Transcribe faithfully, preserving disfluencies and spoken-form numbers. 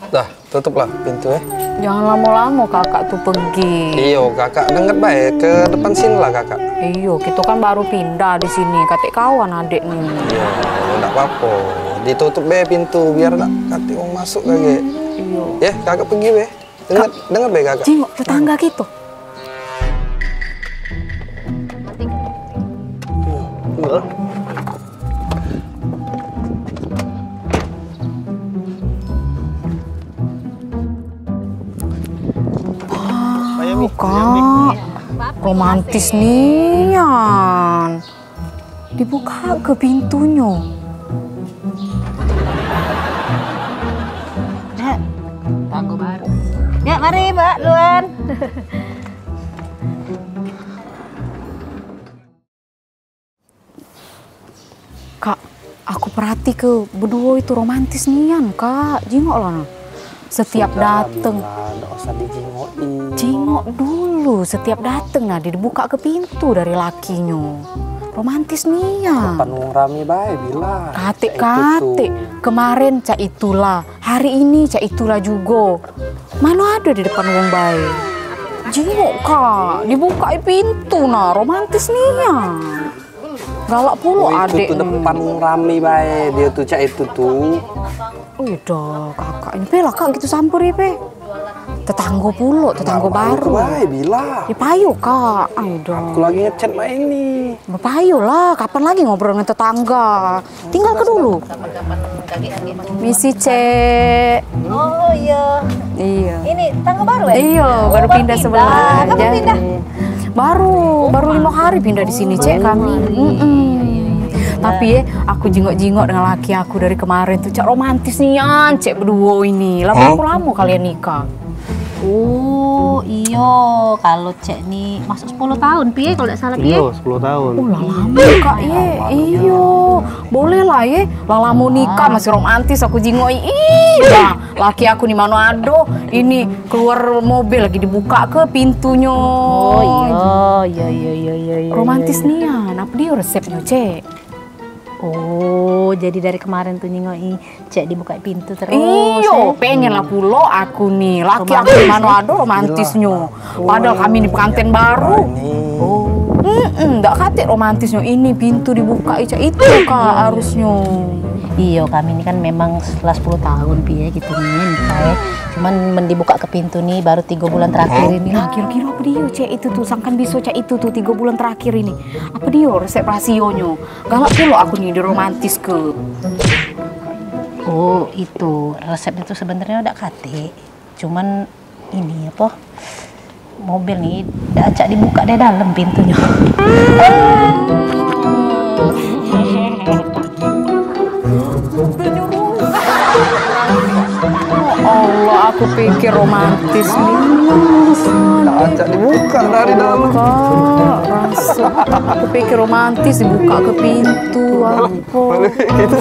Dah, tutuplah pintu, eh. Jangan lamo-lamo kakak tu pergi. Iyo, kakak denget bae, ke depan sini lah kakak. Iyo, kita kan baru pindah di sini, katik kawan adek ni. Iyo, ndak apa-apa. Ditutup be pintu, biar dak katik wong masuk kagek. Iyo. Ya, kakak pergi be. Denget, denget be kakak. Jingok tetangga kita. Wow, Kak. Romantis nian. Dibuka ke pintunyo. Nak, tanggo baru. Ya, mari, Mbak, duluan. Kak, aku perhatike beduo itu romantis nian, Kak. Jingoklah, nah. Setiap dateng. Sudah, Bila, dak usah dijingoki. Jingok dulu, setiap dateng, nah, dibuka ke pintu dari lakinyo. Romantis nian. Depan wong rame bae, Bila. Katik-katik. Cak itu tu. Kemaren cak itulah, hari ini cak itulah jugo. Mano ado di depan wong bae. Jingok, Kak, dibukai pintu, nah, romantis nian. Galak pulo adek. Itu tu depan wong rame bae, dio tu cak itu tu. Udah, kakak ini pe lah, Kak, gitu samperi pe. Tetanggo pulo, tetanggo baru. Bae, Bila. Ya, payo, Kak. Ayo dong. Aku lagi ngechat mak ini. Bepayo lah, kapan lagi ngobrol dengan tetangga? Tinggal ke dulu. Misi, Cek. Oh, iya. Iya. Ini tangga baru, eh? Iya, baru pindah sebelah. Kapan pindah? Baru, baru lima hari pindah di sini, Cek, kami. Mm-mm. Tapi, eh, aku jingok-jingok dengan laki aku dari kemarin tuh, Cek, romantis nian, Cek, beduo ini. Lah, berapa lama kalian nikah? Oh, iyo, kalau Cek ni masuk sepuluh tahun, Pi, kalau dak salah, Pi. Iyo, sepuluh tahun. Oh, lah lamo, Kak, ye. Iyo. Boleh lah, ye. Lah lamo nikah masih romantis aku jingok. Ih, dah. Laki aku ni mano ado, ini keluar mobil lagi dibuka ke pintunyo. Oh, iyo, iyo, iyo, iyo, iyo. Romantis nian. Apo dio resepnyo, Cek? Oh, jadi dari kemarin tu nyingoki Cek dibuka pintu terus. Iyo, pengen lah pulo aku ni. Laki aku mano ado romantisnyo. Padahal kami ni pengantin baru. Oh. Mm-mm, dak katik romantisnyo. Ini pintu dibuka cak itu, Kak, harusnyo. Iyo, kami ni kan memang setelah sepuluh tahun, Pi, ye, gitu ni nikah, ye. Cuman men dibuka ke pintu ni baru tigo bulan terakhir ini. Nah, kiro-kiro apo dio, Cek, itu tu? Sangkan biso cak itu tu, tigo bulan terakhir ini. Apo dio resep rasionyo? Galak pulo aku ni diromantiske. Oh, itu resepnyo tu sebenernyo dak katik. Cuman ini apo? Mobil ni dak acak dibuka dari dalam pintunyo. Ya Allah, aku pikir romantis ni. Dak acak dibuka dari dalam. Kak, rasa aku pikir romantis dibuka ke pintu. Apo? Balik gitu.